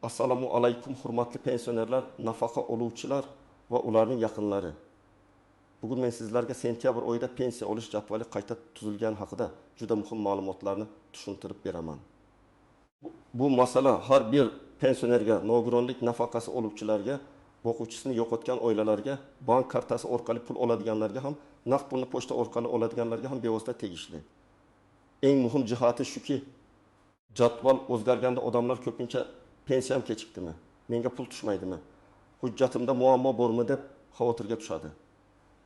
Assalomu alaykum hurmatli pensionerlar, nafaqa oluvchilar va ularning yaqinlari. Bugun men sizlarga sentyabr oyida pensiya olish jadvali qayta tuzilgani haqida juda muhim ma'lumotlarni tushuntirib beraman. Bu masala har bir pensionerga, nogironlik nafaqasi oluvchilarga, boquvchisini yo'qotgan oilalarga, bank kartasi orqali pul oladiganlarga ham, naqd pulni pochta orqali oladiganlarga ham bevosita tegishli. Eng muhim jihati shuki, jadval o'zgarganda odamlar ko'pincha pensiyam kechikdimi, menga pul tushmaydimi, hujjatimda muammo bormi deb xavotirga tushadi.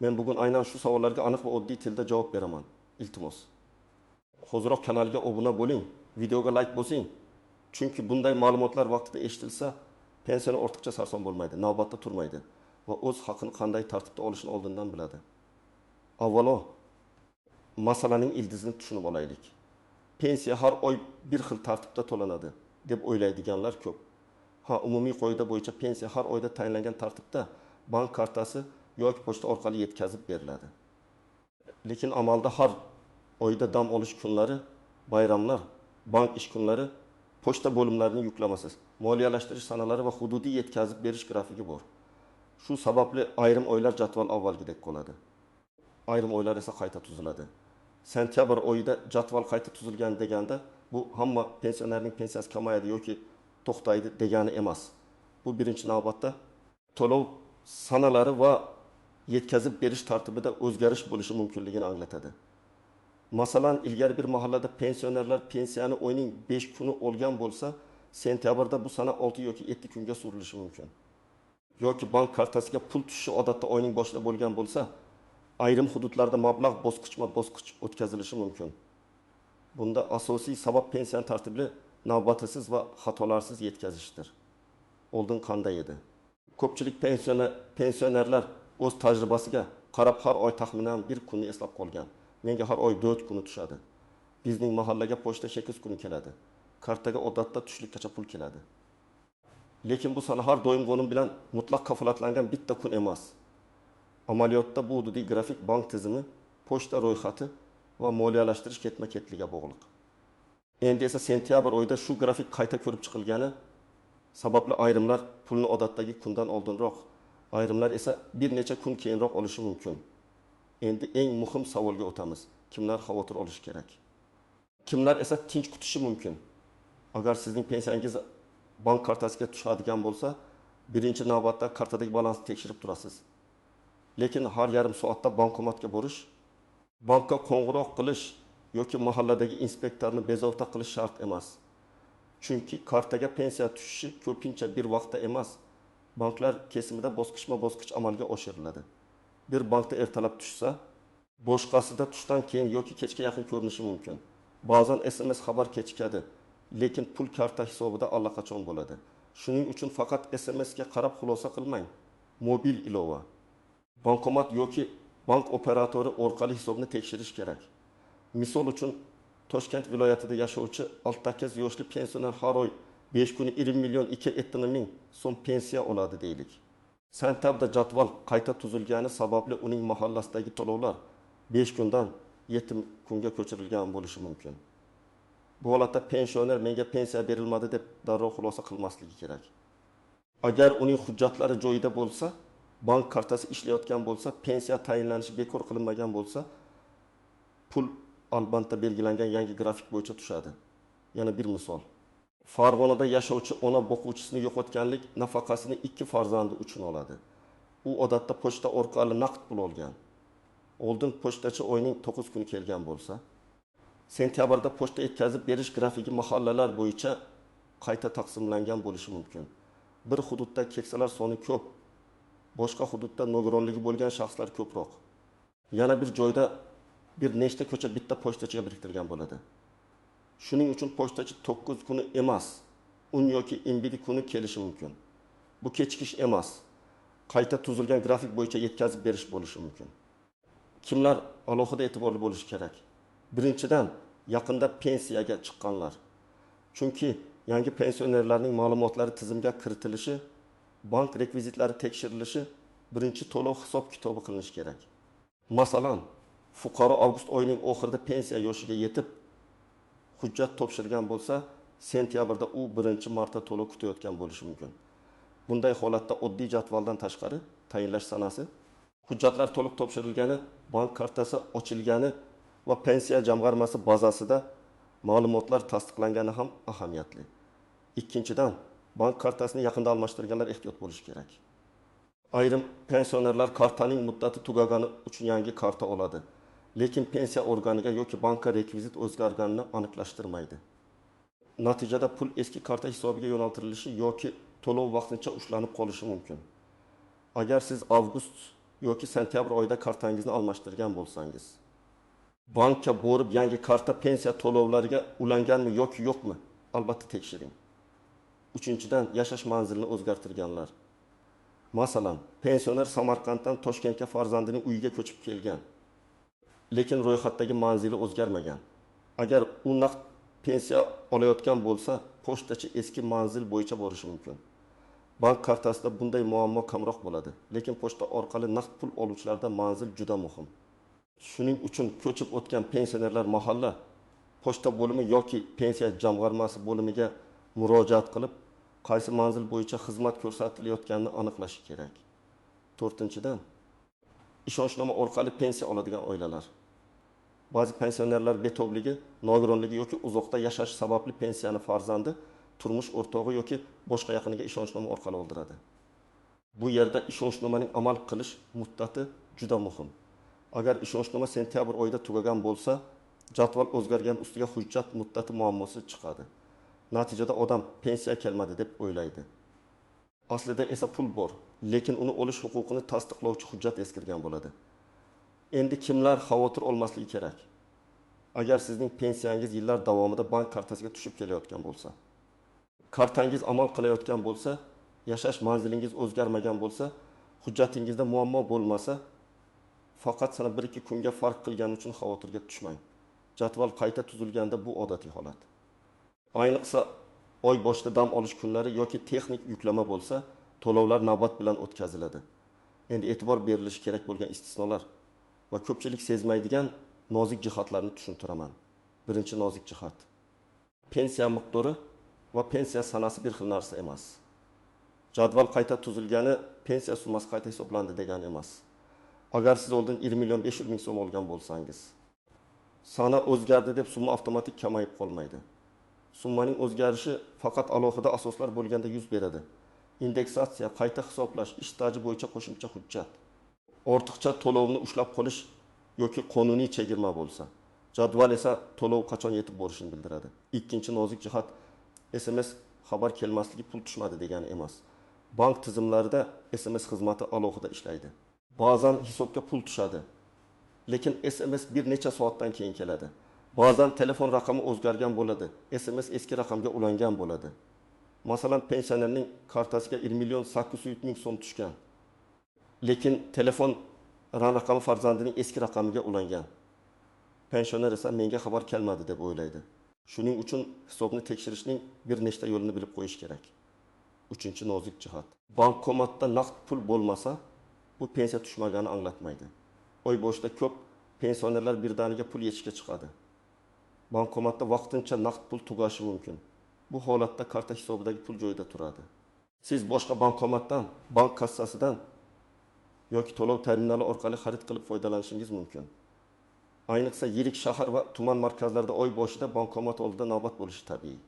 Men bugun aynan shu savollarga aniq va oddiy tilda javob beraman. Iltimos. Hoziroq kanalga obuna bo'ling, videoga like bosing. Chunki bunday ma'lumotlar vaqtida eshitilsa, pensioner ortiqcha sarson bo'lmaydi, navbatda turmaydi va o'z haqini qanday tartibda olishini oldindan biladi. Avvalo masalaning ildizini tushunib olaylik. Pensiya har oy bir xil tartibda to'lanadi deb o'ylaydiganlar ko'p. Ha, umumiy qoida bo'yicha pensiya har oyda tayinlangan tartibda bank kartasi yoki pochta orqali yetkazib beriladi. Lekin amalda har oyda dam olish kunlari, bayramlar, bank ish kunlari pochta bo'limlarining yuklamasi, moliyalashtirish sanalari va hududiy yetkazib berish grafiki bor. Shu sababli ayrim oylar jadval avvalgidek qoladi. Ayrim oylar esa qayta tuziladi. Sentyabr oyida jadval qayta tuzilgan deganda bu hamma pensionerning pensiyasi kamayadi yoki to'xtaydi degani emas. Bu birinchi navbatda to'lov sanalari va yetkazib berish tartibida o'zgarish bo'lishi mumkinligini anglatadi. Masalan, ilgari bir mahallada pensionerlar pensiyani oyning 5 kuni olgan bo'lsa, sentyabrda bu sana 6 yoki 7 kunga surilishi mumkin. Yoki bank kartasiga pul tushishi odatda oyning boshida bo'lgan bo'lsa, ayrim hududlarda mablag' bosqichma-bosqich o'tkazilishi mumkin. Bunda asosiy sabab pensiyani tartibli, navbatisiz va xatolarsiz yetkazishdir. Oldin qanday edi? Ko'pchilik pensionerlar o'z tajribasiga qarab har oy taxminan bir kunni eslab qolgan. Menga har oy 4 kuni tushadi. Bizning mahallaga pochta 8 kuni keladi. Kartaga odatda tushlikkacha pul keladi. Lekin bu sana har doim bilan mutlaq kafolatlangan bitta kun emas. Amaliyotda bu hududiy grafik bank tizimi, pochta ro'yxati va moliyalashtirish ketma-ketligiga bog'liq. Endi esa sentyabr oyida shu grafik qayta ko'rib chiqilgani sababli ayrimlar pulni odatdagi kundan oldinroq, ayrimlar esa bir necha kun keyinroq olishi mumkin. Endi eng muhim savolga o'tamiz. Kimlar xavotir olishi kerak? Kimlar esa tinch kutishi mumkin? Agar sizning pensiyangiz bank kartasiga tushadigan bo'lsa, birinchi navbatda kartadagi balansni tekshirib turasiz. Lekin har yarim soatda bankomatga borish, bankka qo'ng'iroq qilish yoki mahalladagi inspektorni bezovta qilish shart emas. Chunki kartaga pensiya tushishi ko'pincha bir vaqtda emas, banklar kesimida bosqichma-bosqich amalga oshiriladi. Bir bankda ertalab tushsa, boshqasida tushdan keyin yoki kechga yaqin ko'rinishi mumkin. Ba'zan SMS xabar kechikadi, lekin pul karta hisobida allaqachon bo'ladi. Shuning uchun faqat SMS ga qarab xulosa qilmang. Mobil ilova, bankomat yoki bank operatori orqali hisobni tekshirish kerak. Misol uchun, Toshkent viloyatida yashovchi 68 yoshli pensioner har oy 5 kuni 20 million 2 ming so'm pensiya oladi deylik. Sentyabrda jadval qayta tuzilgani sababli uning mahallasidagi to'lovlar 5 kundan 7 kunga ko'chirilgan bo'lishi mumkin. Bu holatda pensioner menga pensiya berilmadi deb darrov xulosa qilmasligi kerak. Agar uning hujjatlari joyida bo'lsa, bank kartasi ishlayotgan bo'lsa, pensiya tayinlanishi bekor qilinmagan bo'lsa, pul albatta belgilangan yangi grafik bo'yicha tushadi. Yana bir misol. Farg'onada yashovchi ona boquvchisini yo'qotganlik nafaqasini 2 farzandi uchun oladi. U odatda pochta orqali naqd pul olgan. Oldin pochtachi oyning 9 kuni kelgan bo'lsa, sentyabrda pochta yetkazib berish grafiki mahallalar bo'yicha qayta taqsimlangan bo'lishi mumkin. Bir hududda keksalar soni ko'p, boshqa hududda nogironligi bo'lgan shaxslar ko'proq. Yana bir joyda bir nechta ko'cha bitta pochtachiga biriktirilgan bo'ladi. Shuning uchun pochtachi 9 kuni emas, 10 yoki 11 kuni kelishi mumkin. Bu kechikish emas, qayta tuzilgan grafik bo'yicha yetkazib berish bo'lishi mumkin. Kimlar alohida e'tiborli bo'lishi kerak? Birinchidan, yaqinda pensiyaga chiqqanlar. Chunki yangi pensionerlarning ma'lumotlari tizimga kiritilishi, bank rekvizitlari tekshirilishi, birinchi to'lov hisob-kitobi qilinishi kerak. Masalan, fuqaro avgust oyining oxirida pensiya yoshiga yetib hujjat topshirgan bo'lsa, sentyabrda u birinchi marta to'lov kutayotgan bo'lishi mumkin. Bunday holatda oddiy jadvaldan tashqari tayinlash sanasi, hujjatlar to'liq topshirilgani, bank kartasi ochilgani va pensiya jamg'armasi bazasida ma'lumotlar tasdiqlangani ham ahamiyatli. Ikkinchidan, bank kartasini yaqinda almashtirganlar ehtiyot bo'lishi kerak. Ayrim pensionerlar kartaning muddati tugagani uchun yangi karta oladi, lekin pensiya organiga yoki bankka rekvizit o'zgarganini aniqlashtirmaydi. Natijada pul eski karta hisobiga yo'naltirilishi yoki to'lov vaqtincha ushlanib qolishi mumkin. Agar siz avgust yoki sentyabr oyida kartangizni almashtirgan bo'lsangiz, bankka borib yangi karta pensiya to'lovlariga ulanganmi yoki yo'qmi, albatta tekshiring. Uchinchidan, yashash manzilini o'zgartirganlar. Masalan, pensioner Samarqanddan Toshkentga farzandining uyiga ko'chib kelgan, lekin ro'yxatdagi manzili o'zgarmagan. Agar u naqd pensiya olayotgan bo'lsa, pochtachi eski manzil bo'yicha borishi mumkin. Bank kartasida bunday muammo kamroq bo'ladi, lekin pochta orqali naqd pul oluvchilarda manzil juda muhim. Shuning uchun ko'chib o'tgan pensionerlar mahalla pochta bo'limi yoki pensiya jamg'armasi bo'limiga murojaat qilib, qaysi manzil bo'yicha xizmat ko'rsatilayotganini aniqlashi kerak. To'rtinchidan, ishonchnoma orqali pensiya oladigan oilalar. Ba'zi pensionerlar betobligi, nogironligi yoki uzoqda yashash sababli pensiyani farzandi, turmush o'rtog'i yoki boshqa yaqiniga ishonchnoma orqali oldiradi. Bu yerda ishonchnomaning amal qilish muddati juda muhim. Agar ishonchnoma sentyabr oyida tugagan bo'lsa, jadval o'zgargan ustiga hujjat muddati muammosi chiqadi. Natijada odam pensiya kelmadi deb o'ylaydi. Aslida esa pul bor, lekin uni olish huquqini tasdiqlovchi hujjat eskirgan bo'ladi. Endi kimlar xavotir olmasligi kerak? Agar sizning pensiyangiz yillar davomida bank kartasiga tushib kelayotgan bo'lsa, kartangiz amal qilayotgan bo'lsa, yashash manzilingiz o'zgarmagan bo'lsa, hujjatingizda muammo bo'lmasa, faqat sana 1-2 kunga farq qilgani uchun xavotirga tushmang. Jadval qayta tuzilganda bu odatiy holat. Ayniqsa oy boshida dam olish kunlari yoki texnik yuklama bo'lsa, to'lovlar navbat bilan o'tkaziladi. Endi e'tibor berilishi kerak bo'lgan istisnolar va ko'pchilik sezmaydigan nozik jihatlarni tushuntiraman. Birinchi nozik jihat. Pensiya miqdori va pensiya sanasi bir xil narsa emas. Jadval qayta tuzilgani pensiya summasi qayta hisoblandi degani emas. Agar siz oldin 1 million 500 ming so'm olgan bo'lsangiz, sana o'zgardi deb summa avtomatik kamayib qolmaydi. Summaning o'zgarishi faqat alohida asoslar bo'lganda yuz beradi. Indeksatsiya, qayta hisoblash, ish staji bo'yicha qo'shimcha hujjat, ortiqcha to'lovni ushlab qolish yoki qonuniy chegirma bo'lsa, jadval esa to'lov qachon yetib borishini bildiradi. Ikkinchi nozik jihat, SMS xabar kelmasligi pul tushmadi degani emas. Bank tizimlarida SMS xizmati alohida ishlaydi. Ba'zan hisobga pul tushadi, lekin SMS bir necha soatdan keyin keladi. Ba'zan telefon raqami o'zgargan bo'ladi, SMS eski raqamga ulangan bo'ladi. Masalan, pensionerning kartasiga 1 million 800 ming so'm tushgan, lekin telefon raqami farzandining eski raqamiga ulangan. Pensioner esa menga xabar kelmadi deb o'ylaydi. Shuning uchun hisobni tekshirishning bir nechta yo'lini bilib qo'yish kerak. Uchinchi nozik jihat. Bankomatda naqd pul bo'lmasa, bu pensiya tushmaganini anglatmaydi. Oy boshida ko'p pensionerlar birdaniga pul yechishga chiqadi. Bankomatda vaqtincha naqd pul tugashi mumkin. Bu holatda karta hisobidagi pul joyida turadi. Siz boshqa bankomatdan, bank kassasidan yoki to'lov terminali orqali xarid qilib foydalanishingiz mumkin. Ayniqsa yirik shahar va tuman markazlarida oy boshida bankomat oldida navbat bo'lishi tabiiy.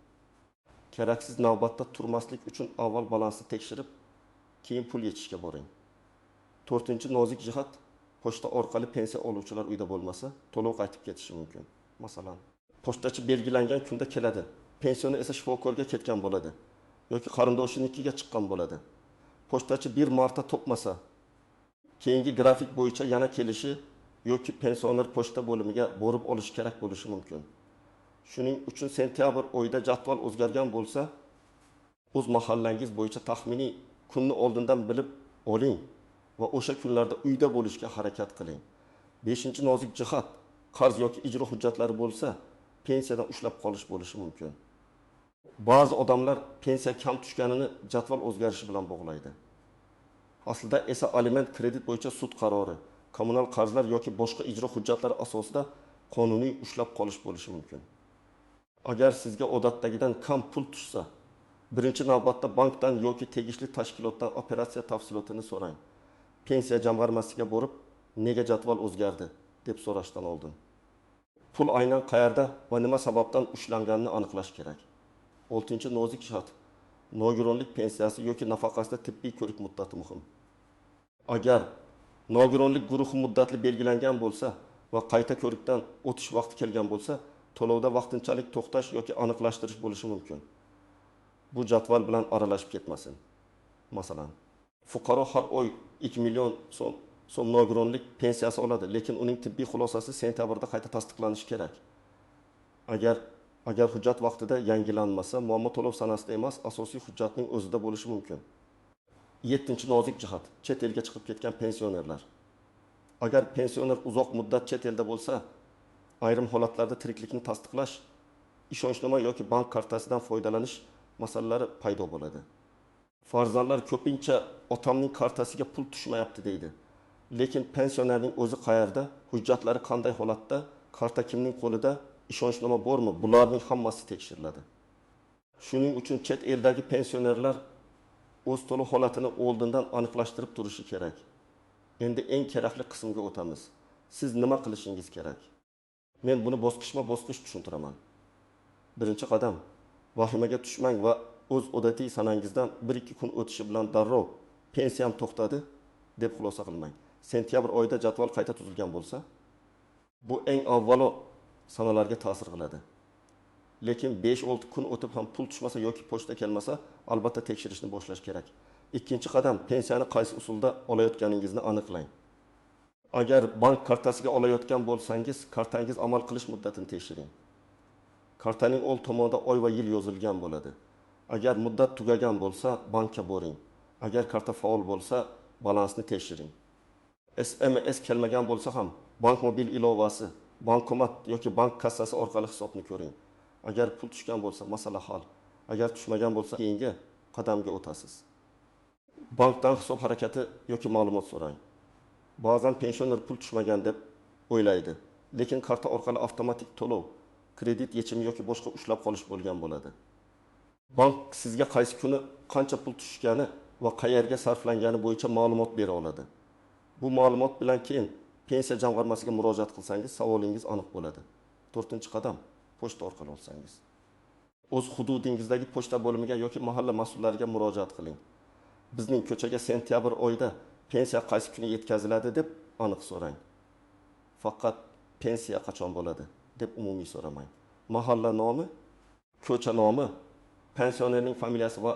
Keraksiz navbatda turmaslik uchun avval balansni tekshirib, keyin pul yechishga boring. To'rtinchi nozik jihat, pochta orqali pensiya oluvchilar uyda bo'lmasa, to'lov qaytib ketishi mumkin. Masalan, pochtachi belgilangan kunda keladi, pensioner esa shifokorga ketgan bo'ladi yoki qarindoshinikiga chiqqan bo'ladi. Pochtachi bir marta topmasa, keyingi grafik bo'yicha yana kelishi yoki pensioner pochta bo'limiga borib olishi kerak bo'lishi mumkin. Shuning uchun sentyabr oyida jadval o'zgargan bo'lsa, o'z mahallangiz bo'yicha taxminiy kunni oldindan bilib oling va o'sha kunlarda uyda bo'lishga harakat qiling. Beshinchi nozik jihat, qarz yoki ijro hujjatlari bo'lsa, pensiyadan ushlab qolish bo'lishi mumkin. Ba'zi odamlar pensiya kam tushganini jadval o'zgarishi bilan bog'laydi. Aslida esa aliment, kredit bo'yicha sud qarori, kommunal qarzlar yoki boshqa ijro hujjatlari asosida qonuniy ushlab qolish bo'lishi mumkin. Agar sizga odatdagidan kam pul tushsa, birinchi navbatda bankdan yoki tegishli tashkilotdan operatsiya tafsilotini so'rang. Pensiya jamg'armasiga borib, Nega jadval o'zgardi? deb so'rashdan oldin pul aynan qayerda va nima sababdan ushlanganini aniqlash kerak. Oltinchi nozik jihat: nogironlik pensiyasi yoki nafaqasida tibbiy ko'rik muddati muhim. Agar nogironlik guruhi muddatli belgilangan bo'lsa va qayta ko'rikdan o'tish vaqti kelgan bo'lsa, to'lovda vaqtinchalik to'xtash yoki aniqlashtirish bo'lishi mumkin. Bu jadval bilan aralashib ketmasin. Masalan, fuqaro har oy 2 million so'm nogironlik pensiyasi oladi, lekin uning tibbiy xulosasi sentyabrda qayta tasdiqlanishi kerak. Agar hujjat vaqtida yangilanmasa, muammo to'lov sanasida emas, asosiy hujjatning o'zida bo'lishi mumkin. Yettinchi nozik jihat: chet elga chiqib ketgan pensionerlar. Agar pensioner uzoq muddat chet elda bo'lsa, ayrim holatlarda tiriklikni tasdiqlash, ishonchnoma yoki bank kartasidan foydalanish masalalari paydo bo'ladi. Farzandlar ko'pincha otamning kartasiga pul tushmayapti deydi. Lekin pensionerning o'zi qayerda, hujjatlari qanday holatda, karta kimning qo'lida, ishonchnoma bormi? Bularning hammasi tekshiriladi. Shuning uchun chet eldagi pensionerlar o'z to'lov holatini oldindan aniqlashtirib turishi kerak. Endi eng kerakli qismga o'tamiz. Siz nima qilishingiz kerak? Men buni bosqichma-bosqich tushuntiraman. Birinchi qadam: vahimaga tushmang va o'z odatiy sanangizdan 1-2 kun o'tishi bilan darrov pensiyam to'xtadi deb xulosa qilmang. Sentyabr oyida jadval qayta tuzilgan bo'lsa, bu eng avvalo sanalarga ta'sir qiladi. Lekin 5-6 kun o'tib ham pul tushmasa yoki pochta kelmasa, albatta tekshirishni boshlash kerak. Ikkinchi qadam: pensiyani qaysi usulda olayotganingizni aniqlang. Agar bank kartasiga olayotgan bo'lsangiz, kartangiz amal qilish muddatini tekshiring. Kartaning old tomonida oy va yil yozilgan bo'ladi. Agar muddat tugagan bo'lsa, bankka boring. Agar karta faol bo'lsa, balansni tekshiring. SMS kelmagan bo'lsa ham bank mobil ilovasi, bankomat yoki bank kassasi orqali hisobni ko'ring. Agar pul tushgan bo'lsa, masala hal. Agar tushmagan bo'lsa, keyingi qadamga o'tasiz. Bankdan hisob harakati yoki ma'lumot so'rang. Ba'zan pensioner pul tushmagan deb o'ylaydi, lekin karta orqali avtomatik to'lov, kredit yechimi yoki boshqa ushlab qolish bo'lgan bo'ladi. Bank sizga qaysi kuni qancha pul tushgani va qayerga sarflangani bo'yicha ma'lumot bera oladi. Bu ma'lumot bilan keyin pensiya jamg'armasiga murojaat qilsangiz, savolingiz aniq bo'ladi. To'rtinchi qadam: pochta orqali olsangiz. O'z hududingizdagi pochta bo'limiga yoki mahalla mas'ullariga murojaat qiling. Bizning ko'chaga sentyabr oyida pensiya qaysi kuni yetkaziladi deb aniq so'rang. Faqat pensiya qachon bo'ladi deb umumiy so'ramang. Mahalla nomi, ko'cha nomi, pensionerning familiyasi va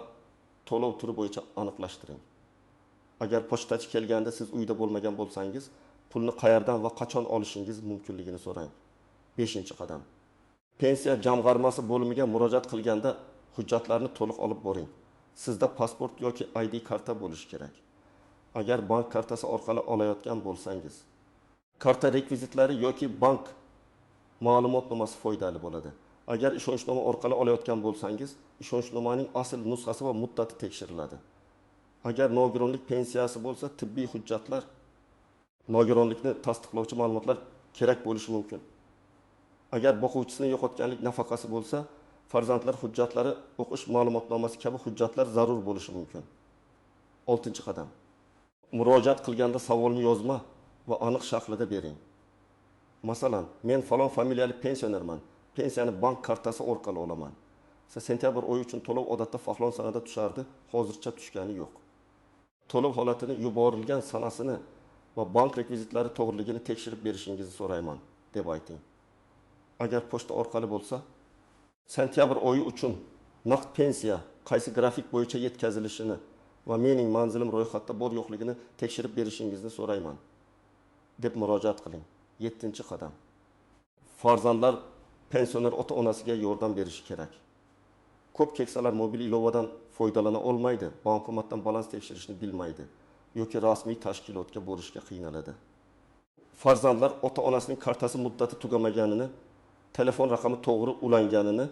to'lov turi bo'yicha aniqlashtiring. Agar pochtachi kelganda siz uyda bo'lmagan bo'lsangiz, pulni qayerdan va qachon olishingiz mumkinligini so'rang. Beshinchi qadam: pensiya jamg'armasi bo'limiga murojaat qilganda hujjatlarni to'liq olib boring. Sizda pasport yoki ID karta bo'lishi kerak. Agar bank kartasi orqali olayotgan bo'lsangiz, karta rekvizitlari yoki bank ma'lumotnomasi foydali bo'ladi. Agar ishonchnoma orqali olayotgan bo'lsangiz, ishonchnomaning asl nusxasi va muddati tekshiriladi. Agar nogironlik pensiyasi bo'lsa, tibbiy hujjatlar, nogironlikni tasdiqlovchi ma'lumotlar kerak bo'lishi mumkin. Agar boquvchisini yo'qotganlik nafaqasi bo'lsa, farzandlar hujjatlari, o'qish ma'lumotnomasi kabi hujjatlar zarur bo'lishi mumkin. Oltinchi qadam: murojaat qilganda savolni yozma va aniq shaklida bering. Masalan, men falon familiyali pensionerman, pensiyani bank kartasi orqali olaman. Sentyabr oyi uchun to'lov odatda falon sanada tushardi, hozircha tushgani yo'q. To'lov holatini, yuborilgan sanasini va bank rekvizitlari to'g'riligini tekshirib berishingizni so'rayman deb ayting. Agar pochta orqali bo'lsa, sentyabr oyi uchun naqd pensiya qaysi grafik bo'yicha yetkazilishini va mening manzilim ro'yxatda bor yo'qligini tekshirib berishingizni so'rayman deb murojaat qiling. Yettinchi qadam: farzandlar pensioner ota-onasiga yordam berishi kerak. Ko'p keksalar mobil ilovadan foydalana olmaydi, bankomatdan balans tekshirishni bilmaydi yoki rasmiy tashkilotga borishga qiynaladi. Farzandlar ota-onasining kartasi muddati tugamaganini, telefon raqami to'g'ri ulanganini,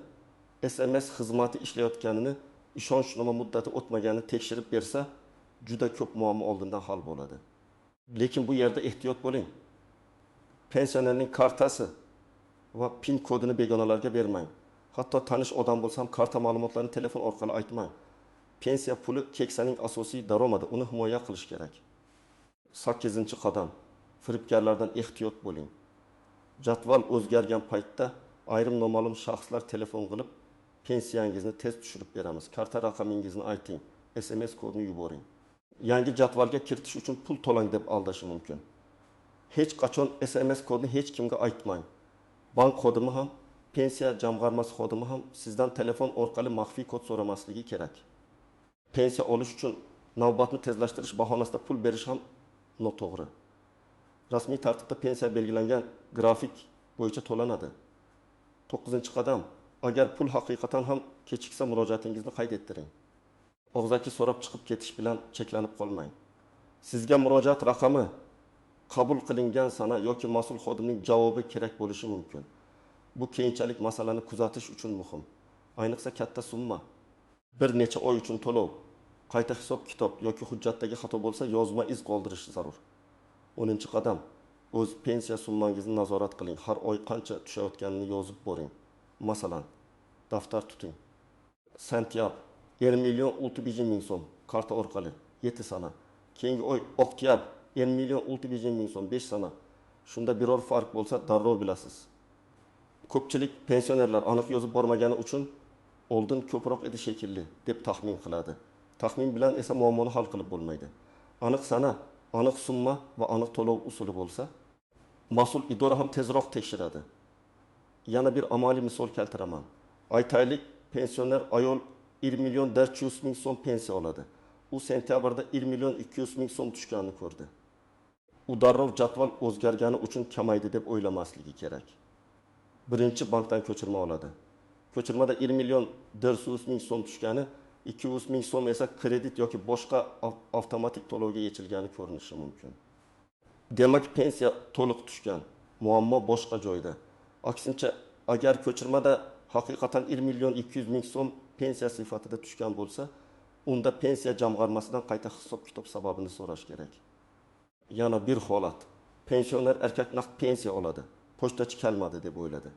SMS xizmati ishlayotganini, ishonchnoma muddati o'tmaganini tekshirib bersa, juda ko'p muammo oldindan hal bo'ladi. Lekin bu yerda ehtiyot bo'ling. Pensionerning kartasi va PIN kodini begonalarga bermang. Hatto tanish odam bo'lsa ham karta ma'lumotlarini telefon orqali aytmang. Pensiya puli keksaning asosiy daromadi, uni himoya qilish kerak. Sakkizinchi qadam. Firibgarlardan ehtiyot bo'ling. Jadval o'zgargan paytda ayrim noma'lum shaxslar telefon qilib, pensiyangizni tez tushirib beramiz, karta raqamingizni ayting, SMS kodini yuboring, yangi jadvalga kiritish uchun pul to'lang deb aldashi mumkin. Hech qachon SMS kodini hech kimga aytmang. Bank xodimi ham, pensiya jamg'armasi xodimi ham sizdan telefon orqali maxfiy kod so'ramasligi kerak. Pensiya olish uchun navbatni tezlashtirish bahonasida pul berish ham noto'g'ri. Rasmiy tartibda pensiya belgilangan grafik bo'yicha to'lanadi. To'qqizinchi qadam. Agar pul haqiqatan ham kechiksa, murojaatingizni qayd ettiring. Og'zaki so'rab chiqib ketish bilan cheklanib qolmang. Sizga murojaat raqami, qabul qilingan sana yoki mas'ul xodimning javobi kerak bo'lishi mumkin. Bu keyinchalik masalani kuzatish uchun muhim. Ayniqsa katta summa, bir necha oy uchun to'lov, qayta hisob-kitob yoki hujjatdagi xato bo'lsa, yozma iz qoldirish zarur. 10-qadam. O'z pensiya summangizni nazorat qiling. Har oy qancha tushayotganini yozib boring. Masalan, daftar tuting. Sentyabr 1 million 600 ming so'm karta orqali 7 sana. Keyingi oy oktyabr 1 million 600 ming so'm 5 sana. Shunda biror farq bo'lsa darrov bilasiz. Ko'pchilik pensionerlar aniq yozib bormagani uchun oldin ko'proq edi shekilli deb taxmin qiladi. Taxmin bilan esa muammoni hal qilib bo'lmaydi. Aniq sana, aniq summa va aniq to'lov usuli bo'lsa, mas'ul idora ham tezroq tekshiradi. Yana bir amaliy misol keltiraman. Aytaylik, pensioner ayol 1 million 400 ming so'm pensiya oladi. U sentyabrda 1 million 200 ming so'm tushganini ko'rdi. U darrov jadval o'zgargani uchun kamaydi deb o'ylamasligi kerak. Birinchi bankdan ko'chirma oladi. Ko'chirmada 1 million 400 ming so'm tushgani, 200 ming so'm esa kredit yoki boshqa avtomatik to'lovga yechilgani ko'rinishi mumkin. Demak, pensiya to'liq tushgan. Muammo boshqa joyda. Aksincha, agar ko'chirmada haqiqatan 1 million 200 ming so'm pensiya sifatida tushgan bo'lsa, unda pensiya jamg'armasidan qayta hisob-kitob sababini so'rash kerak. Yana bir holat. Pensioner erkak naqd pensiya oladi. Pochtachi kelmadi deb o'yladi.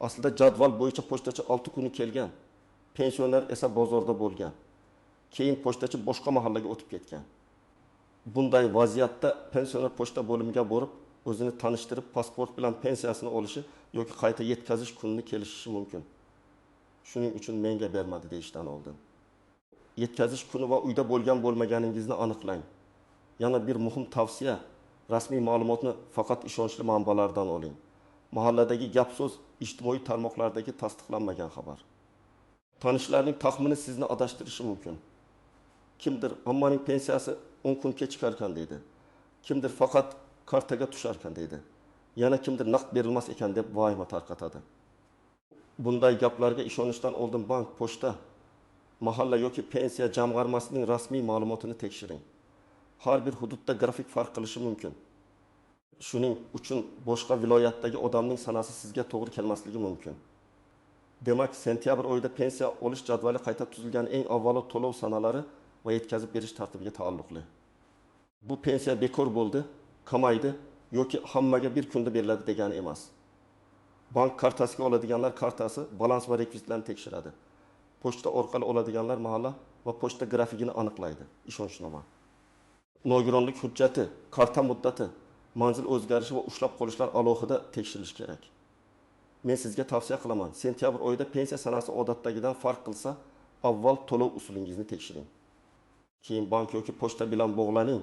Aslida jadval bo'yicha pochtachi 6 kuni kelgan. Pensioner esa bozorda bo'lgan. Keyin pochtachi boshqa mahallaga o'tib ketgan. Bunday vaziyatda pensioner pochta bo'limiga borib, o'zini tanishtirib, pasport bilan pensiyasini olishi yoki qayta yetkazish kunini kelishishi mumkin. Shuning uchun menga bermadi deyishdan oldin. Yetkazish kuni va uyda bo'lgan bo'lmaganingizni aniqlang. Yana bir muhim tavsiya, rasmiy ma'lumotni faqat ishonchli manbalardan oling. Mahalladagi gap-so'z, ijtimoiy tarmoqlardagi tasdiqlanmagan xabar. Tanishlarning taxmini sizni adashtirishi mumkin. Kimdir ammaning pensiyasi 10 kun kechikar ekan deydi. Kimdir faqat kartaga tushar ekan deydi. Yana kimdir naqd berilmas ekan deb vahima tarqatadi. Bunday gaplarga ishonishdan oldin bank, pochta, mahalla yoki pensiya jamg'armasining rasmiy ma'lumotini tekshiring. Har bir hududda grafik farq qilishi mumkin. Shuning uchun boshqa viloyatdagi odamning sanasi sizga to'g'ri kelmasligi mumkin. Demak, sentyabr oyida pensiya olish jadvali qayta tuzilgan eng avvalo to'lov sanalari va yetkazib berish tartibiga taalluqli. Bu pensiya bekor bo'ldi, kamaydi yoki hammaga bir kunda beriladi degani emas. Bank kartasiga oladiganlar kartasi, balans va rekvizitlarni tekshiradi. Pochta orqali oladiganlar mahalla va pochta grafigini aniqlaydi. Ishonchnoma. Nogironlik hujjati, karta muddati, manzil o'zgarishi va ushlab qolishlar alohida tekshirilishi kerak. Men sizga tavsiya qilaman, sentyabr oyida pensiya sanasi odatdagidan farq qilsa, avval to'lov usulingizni tekshiring. Keyin bank yoki pochta bilan bog'laning.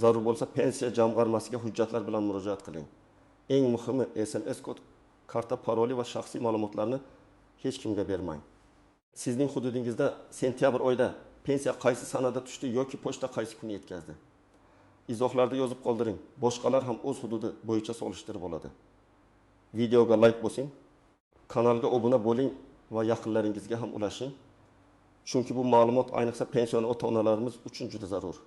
Zarur bo'lsa pensiya jamg'armasiga hujjatlar bilan murojaat qiling. Eng muhimi SMS kod, karta paroli va shaxsiy ma'lumotlarni hech kimga bermang. Sizning hududingizda sentyabr oyida pensiya qaysi sanada tushdi yoki pochta qaysi kuni yetkazdi? Izohlarda yozib qoldiring. Boshqalar ham o'z hududi bo'yicha solishtirib oladi. Videoga like bosing, kanalga obuna bo'ling va yaqinlaringizga ham ulashing. Chunki bu ma'lumot ayniqsa pensioner ota-onalarimiz uchun juda zarur.